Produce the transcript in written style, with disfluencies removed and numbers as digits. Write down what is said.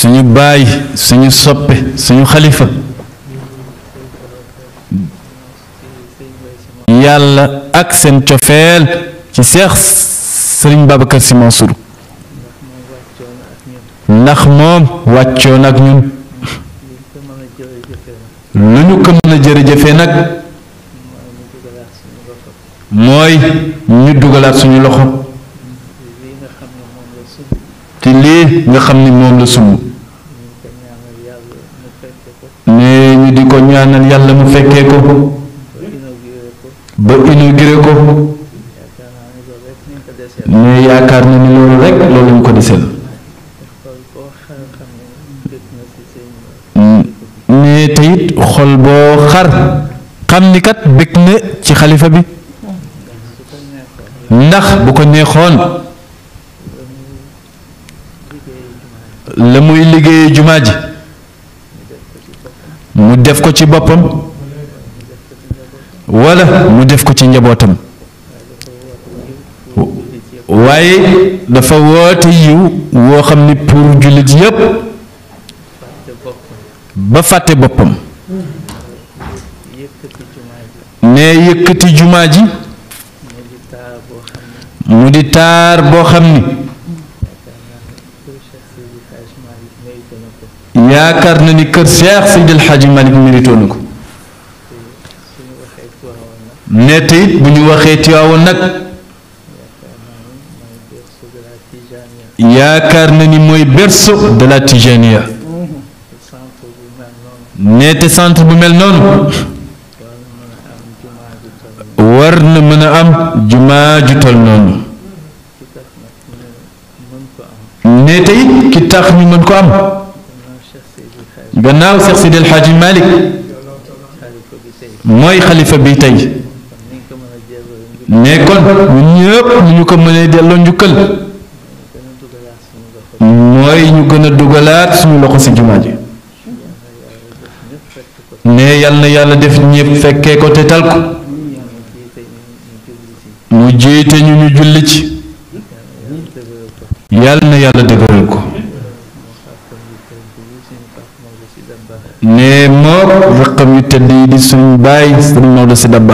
suñu baay suñu soppe suñu xalifa yàlla ak seen cofeel ci Seex Sëriñ Babacar Sy Mansour ndax moom wàccoon ak ñun lu ñu ko mën a jërëjëfee nag mooy ñu dugalaat suñu loxo te lii nga xam ni moom la sumb ne ñu di ko ñaanal yàlla mu fekkee ko ba inauguré ko ne yaakaar na ni loolu rek loolu ñu ko desel ne te it xol boo xar xam ni kat bëgg na ci xalifa bi ndax bu ko neexoon la muy liggéey jumaa ji mu def ko ci boppam wala mu def ko ci njabootam waaye dafa woote yiw woo xam ni pour jullit yépp ba fàtte boppam ne yëkkati jumaa ji mu di taar boo xam ni yaakaar na ni kër Seex Seydil Hadji Malick mérito na ko ne te it bu ñu waxee Tiwaawan nag yaakaar na ni mooy berceau de la Tijaniya ne te centre bu mel noonu war na mën a am jumaa ju tol noonu ne te it ki tax ñu mën ko am gannaaw Seex Seydil Hadji Malick mooy xalifa bi tey ne kon ñun ñëpp ñu ñu ko mënee delloo njukkal mooy ñu gën a dugalaat suñu loxo ci jumaa ji ne yal na yàlla def ñëpp fekkee ko te tal ko mu jiite ñu ñu julli ci yal na yàlla dëgëral ko ne moo raqam yu tëdd yi di suñu baay Sëriñ Maodo Sy Dabakh